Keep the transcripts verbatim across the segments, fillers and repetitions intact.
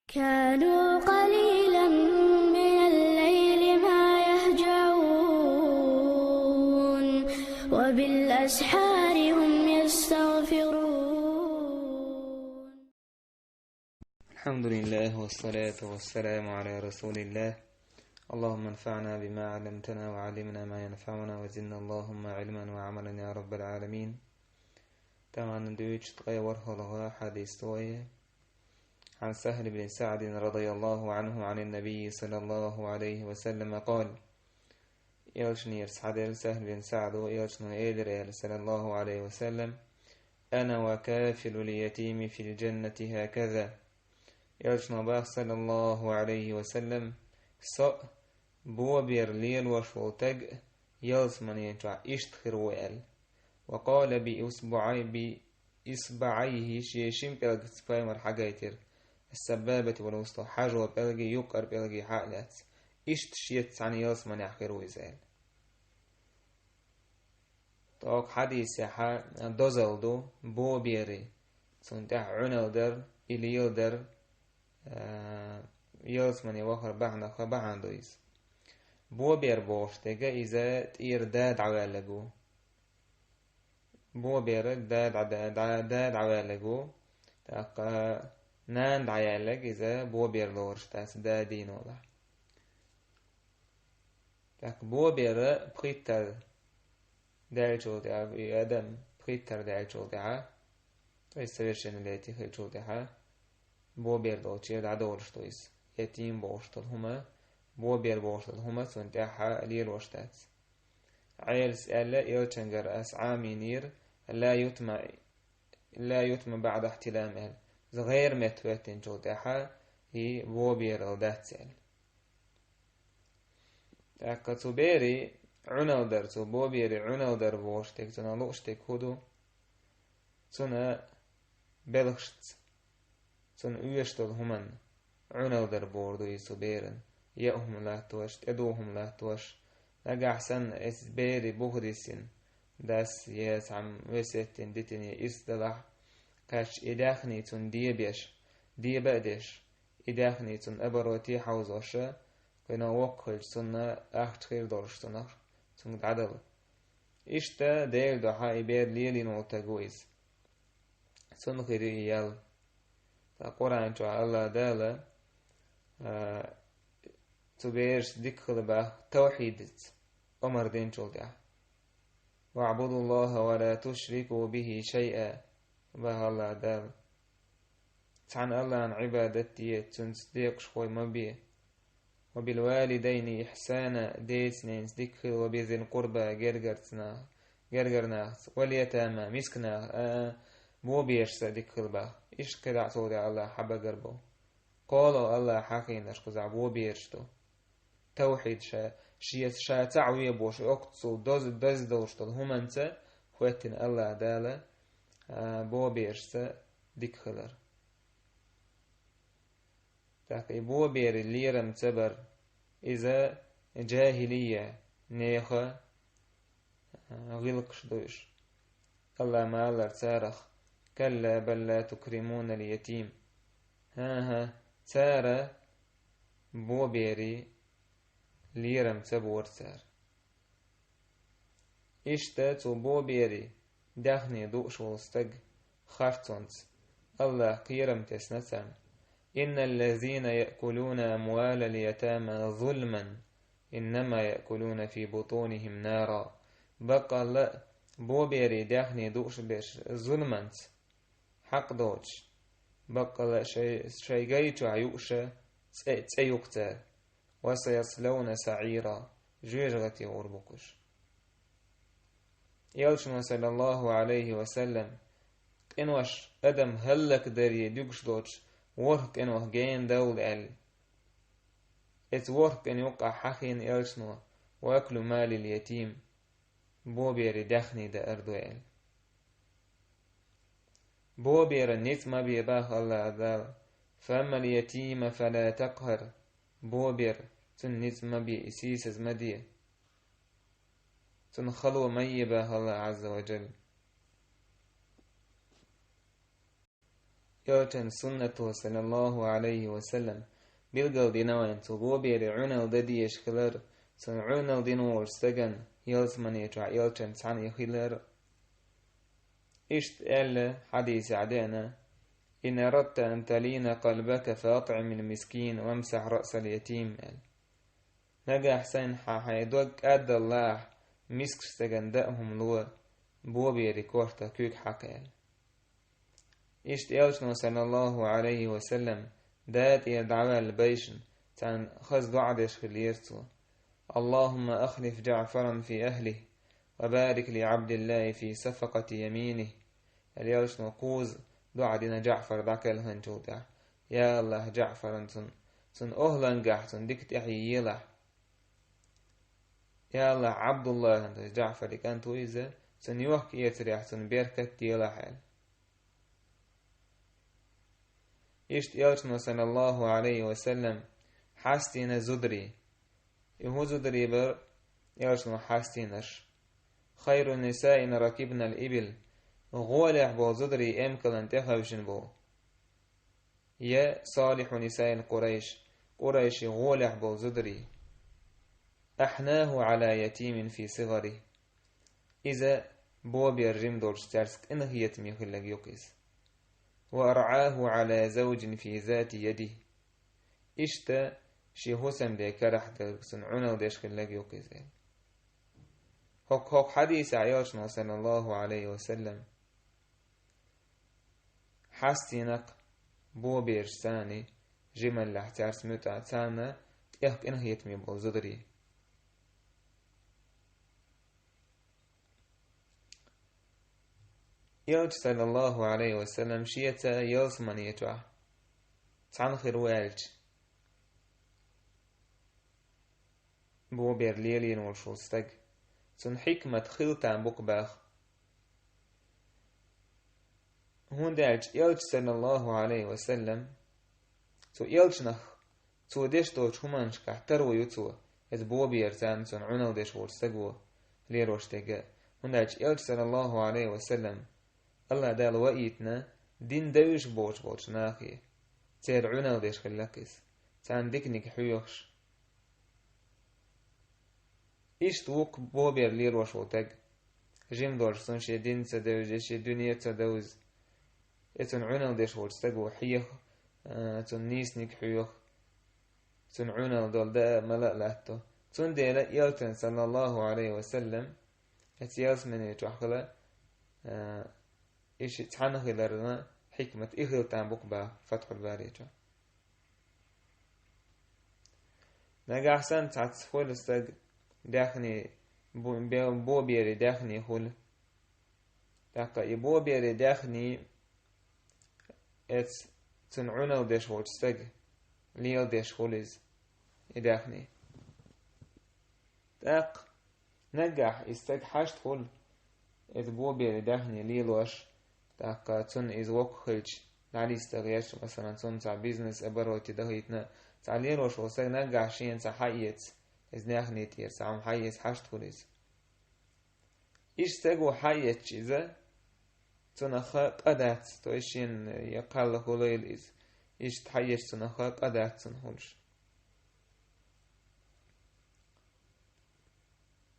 كانوا قليلا من الليل ما يهجعون، وبالأسحار هم يستغفرون. الحمد لله والصلاة والسلام على رسول الله. اللهم انفعنا بما علمتنا وعلمنا ما ينفعنا وزدنا اللهم علما وعملا يا رب العالمين. Таманна дуьйцу ткъе ворхӀалгӀа хьадис ду вай. عن سهل بن سعد رضي الله عنه عن النبي صلى الله عليه وسلم قال: Элчанера схьаделла Сахьл бин СаӀда, Элчано элира аьлла, саллаллаху Ӏалайхи ва саллам: «أنا وكافل اليتيم في الجنة هكذا». Элчано баха, саллаллаху Ӏалайхи ва саллам: «Со а, бобер лелош волу стаг а ялсаманин чохь иштта хир ву», аьлла. «وقال بإصبعي، بإصبعيه», шен шина пӀелгаца пайхамар хьагайтира, «السبابة والوسطى», хьажо пӀелгий, юккъера пӀелгий хьа а лаьцна. Иштта шеца цхьаьна ялсаманехь хир ву иза аьлла. ТӀаккха хьадисехь дозалла ду, бобери, цунна тӀехь Ӏуьналла дар, и лелла дар, а, ялсамане вахар бахьанах бахьана ду иза. Бобер бохуш дерг иза тӀера да дӀаваьлларг ву. Боберан да дӀа-, да, да, да дӀаваьлларг ву. ТӀаккха нана дӀаяьлларг иза бобер лоруш дац, да дийнолахь. ТӀаккха бобер пхийттар даьллачул тӀаьхьа, и адам пхийттар даьллачул тӀаьхьа, то есть совершеннолетие хилчул тӀаьхьа, бобер долчера дӀадолуш ду иза. Ятим бохуш долу хӀума, бобер бохуш долу хӀума цунна тӀехь лелош дац. Ӏелас аьлла, Элчангара ас Ӏамийнера: «لا يتم، لا يتم بعد احتلام», аьлла. Иза гӀайра метта хӀоьттинчул тӀаьхьа и бобералла дац аьлла. ТӀаккха цу берий Ӏуьналла дар, цу боберий Ӏуьналла дар бохуш дерг, цунах лууш дерг хӀун ду? Цуьнан белхашца, цунна оьшуш долу хӀуманна Ӏуьналла дар бохург ду иза цу беран. Яа хӀума латтош, тӀедугӀу хӀума латтош. Нагахь санна эцу берийн буха диссина, дас я цхьамма весет дина, дитина я ирс далахь, кхаьчча и даьхний цунна дебеш, деба а деш, и даьхний цунна обороте хьовзош, кхуьнан воккха хилча цунна ахча хир долуш цунах, цуьнга дӀадала. Иштта Делан дуьхьа и бер лелийна волу стаг ву иза. Цунна хир ю и ял. Ткъа Къуръан чохь АллахӀ Дала, а, цу берашца дика хила боху тавхьидца омра динчул тӀаьхьа. «واعبدوا الله ولا تشركوا به شيئا», боху АллахӀ Дала. Цхьана АллахӀна Ӏибадат де, цуьнца декъашхой ма бе. «وبالوالدين إحسانا», деца-ненаца дика хила, «وبذي القربى», гергарца нах-, гергара нахаца, «واليتامى», мискан наха, а, а, боберашца дика хила боху. Иштта кхидӀа а цул тӀаьхьа АллахӀа хьабагар бу. КхоалгӀа АллахӀа хьахийнарш кхузахь бобераш ду. Тавхьид ша, шеца ша цхьаъ ве бохуш, оццул доз-, доза долуш долу хӀуманца хӀоьттина АллахӀ Дала, а, боберашца дика хилар. ТӀаккха и боберийн лерам ца бар, иза жахӀилия нехан, а, гӀиллакхаш ду уьш. АллахӀа ма-аллара царах: «كلا بل لا تكرمون اليتيم». ХӀан-хӀа, цара боберийн лерам ца бора цара. Иштта цу боберийн даьхни дууш волу стаг харцонца АллахӀа кхерам тесна царна: «إن الذين يأكلون أموال اليتامى ظلما إنما يأكلون في بطونهم نارا». Баккъалла а, боберийн даьхни дууш берш зуламанца, хьакъ доцуш, баккъалла а шай, шайн гай чохь юуш цӀе, цӀе ю-кх цара. «وسيصلون سعيرا», жоьжахате гӀур бу-кх уьш. Элчано, саллаллаху Ӏалайхи ва саллам, къинош адам хӀаллакдаре дуьгуш доцуш ворхӀ къинах генадовла аьлла. Эцу ворхӀ къина юккъахь хьахийна Элчано: «وأكل مال اليتيم», боберийн даьхни даар ду аьлла. Боберан ницкъ ма бе, боху АллахӀа Дала: «فأما اليتيم فلا تقهر». Бобер, цуьнан ницкъ ма бе, и сийсаз ма де. Цунах хало ма е, боху АллахӀа Ӏазза ва Джалла. Элчан суннато, саллаллаху Ӏалайхи ва саллам, билгал дина вайн цу бобере Ӏуналла дан дезаш хилар, цунна Ӏуналла дина волчу стагана ялсамане чохь Элчан цхьаьна хилар. Иштта аьлла хьадисехь деана: «Ин арадта ан талина къалбака фатӀимил мискин вамсахь раъсал ятим», аьлла. Нагахь санна хьан хьайн дог кӀаддаллахь, мискачу стагана даа хӀума ло, боберийн кортах куьг хьакха аьлла. Иштта Элчано, саллаллаху Ӏалайхи ва саллам, Дала тӀера дӀаваьлла байшна, царна хаза доӀа деш хиллера цо: «Аллахумма ахлиф ДжаӀфаран фи ахлихи, ва барик ли ӀабдиллахӀи фи сафакъати яминихи», аьлла, Элчано кхузза доӀа дина ДжаӀфар дӀакхелхинчул тӀаьхьа: «Я АллахӀ, ДжаӀфаран цунна, цунна охӀлангахь цунна дика тӀаьхье елахь. Я АллахӀ, ӀабдуллахӀан, то есть ДжаӀфаран кӀант ву иза, цунна йохка-эцарехь цунна беркат делахь», аьлла. Иштта Элчано, саллаллаху Ӏалайхи ва саллам, хьастийна зударий. И хӀун зударий бара Элчано хьастийнарш? «Хайру нисаи ман ракибнал ибил», гӀолехь болу зударий эмкалан тӀехевшина болу. Я «салихьу нисаи Къурайш», Къурайши гӀолехь болу зударий. «АхьнахӀу Ӏала ятимин фи сигӀарихи». Иза бобер жима долчу цаьрца къинхетаме хилларг ю-кх иза. «Ва арӀахӀу Ӏала завжин фи зати ядихи». Иштта шен хӀусамден карахь дерг цунна Ӏуналла деш хилларг ю-кх иза. ХӀокху, хӀокху хьадисехь Элчано, саллаллаху Ӏалайхи ва саллам, хьастийнакх бобераш царний жималлехь цаьрца муьтӀахь, царна тӀех къинхетаме болу зударий. Элча, саллаллаху Ӏалайхи ва саллам, шеца ялсамане чохь цхьаьна хир ву аьлча, бобер лелийна волуш волу стаг, цунна хьикмат хила там бу-кх баха. ХӀунда аьлча Элча, саллаллаху Ӏалайхи ва саллам, цу Элчанах, цо деш долчу хӀуманашкахь таро ю цо, иза бобер царна цунна Ӏуналла деш волчу стага лелош дерг а. ХӀунда аьлча Элча, саллаллаху Ӏалайхи ва саллам, АллахӀ Дала ваийтина, дин девзаш боцуш болчу нахе, церан Ӏуналла деш хилла-кх иза, царна диканиг хьоьхуш. Иштта ву-кх бобер лелош волу стаг. Жима долуш цунна шен дин ца девза, шен дуьне ца девза. И цунна Ӏуналла деш волчу стага хьеха, а, цунна нийсаниг хьоьху, цунна Ӏуналла долу даа а, мала а латто. Цундела Элчан, саллаллаху Ӏалайхи ва саллам, оцу ялсамане чохь хила, а, и ши цхьаьна хиларна хьикмат и хила там бу-кх баха Фатхьул Бари чохь. Нагахь санна цхьацца хуьлу стаг даьхни, бу-, бе-, бобери даьхни хуьлу. ТӀаккха и бобери даьхни эца цунна Ӏуналла деш волчу стага леладеш хуьлу иза, и даьхни. ТӀаккха нагахь и стаг хьашт хуьлу, иза бобери даьхни лелош, тӀаккха цунна иза воккха хилча, дӀалиста гӀерташ, масалан, цунна цхьа бизнес обороте дахийтина, цхьа лелош волу стаг нагахь шена цхьа хьаэца, иза даьхни тӀера цхьа хӀума хьаэца хьашт хуьлу иза. Иштта стага хьаэцча иза, цунах къа дац, то есть шена я кхалла хуьлийла иза. Иштта хьаэцча цунах къа дац цунна хуьлуш.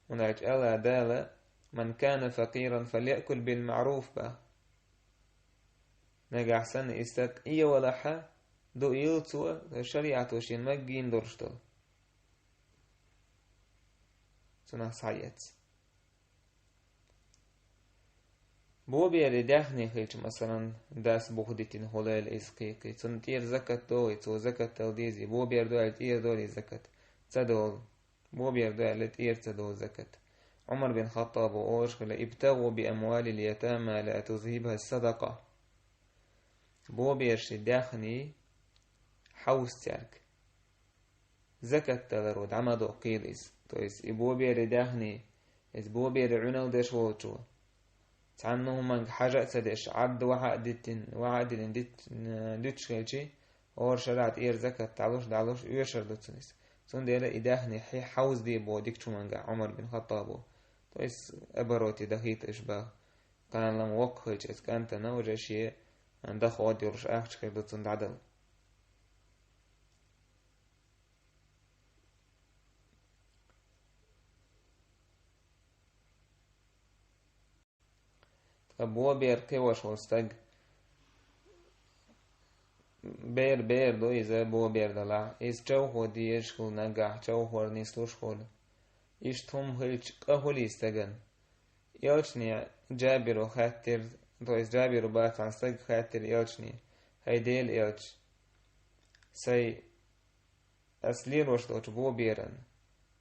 ХӀунда аьлча АллахӀ Дала: «Ман кана факъиран фальяъкул бил маъруф», баха. Нагахь санна и стаг къе валахь а, дуийла цо, шариӀато шена магийна долуш долу. Цунах схьаэца. Бобери даьхни хилча, масалан, дас бух дитина хуьлийла иза кхайкхий, цунна тӀера закат догӀий, цо закат дала дезий, бобер ду аьлла тӀера долий закат? Ца долу. Бобер ду аьлла тӀера ца долу закат. Ӏумар бин Хаттаба олуш хилла: «Ибтагу би амвалил ятама ла тузхибха садакъа». Боберши даьхни хьовса цаьрга. Закат даларо дӀа ма доккхийла иза. То есть и бобери даьхни, иза бобери Ӏуналла деш волчо, цхьанна хӀуманга хьажа а ца деш, Ӏадда ваха а диттина, ваха а диллина дит-, дуьтуш хилчи, хӀора шарахь тӀера закат дӀалуш, дӀалуш, оьшур ду цунна иза. Цундела и даьхни хье-, хьовзаде боху дикачу хӀуманга Ӏумар бин Хаттабо. То есть обороте дахийта уьш баха. Кхана-м воккха хилча иза кӀантана уже шен доход йолуш ахча хир ду цунна дӀадала. Ткъа бобер кхиош волу стаг, бер, бер ду иза бобер далахь, иза човхо дезаш хуьлу нагахь, човхор нислуш хуьлу. Иштта хӀума хилча, къа хуьлий стагана? Элчане Джабиру хаьттира, то есть Джабиру бацахь стага хаьттира Элчане: «ХӀай Делан Элча, сайн ас лелош долчу боберан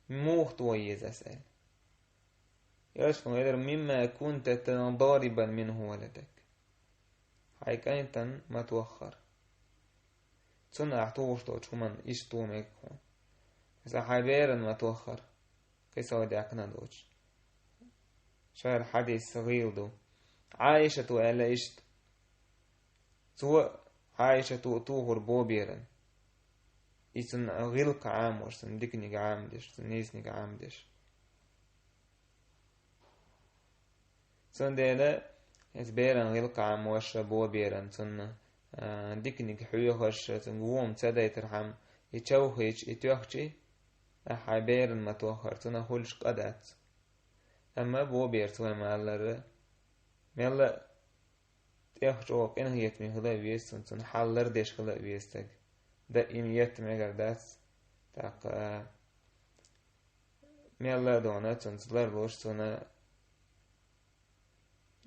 муха тӀо еза ас?» аьлла. Элчано элира: «Мимма кунта дарибан минху валадак». Хьайн кӀантана ма тоххара. Цунна ахь тухуш долчу хӀуманна иштта тӀо мега хьуна. Масала, хьайн беран ма тоххара, кхин сов даьккхина доцуш. Шайра хьадис гӀийла ду. Ӏайшата аьлла иштта. Цо Ӏайшата тухура боберан. И цунна гӀиллакх Ӏамош, цунна диканиг Ӏамадеш, цунна нийсаниг Ӏамадеш. Цундела иза беран гӀиллакх Ӏамош, боберан цунна, а, диканиг хьоьхуш, цунна вон ца дайтархьама, и човхийча, и тоьхчий, ахь хьайн беран ма тоххара, цунах хуьлуш къа дац. Амма боберца вай ма-аллара, мелла а тӀех чӀогӀа къинхетаме хила а веза цунна, цунна хьал лардеш хила а веза стаг. Даим етта мегар дац, тӀаккха мелла а дона цунца ларлуш, цунна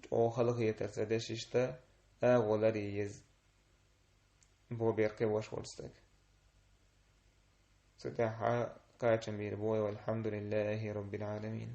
чӀогӀа халахетар ца деш, иштта агӀо ларъян еза бобер кхиош волу стаг. Цу тӀехь кхачам бийр бу: «Валхьамдулиллахи роббил Ӏаламин».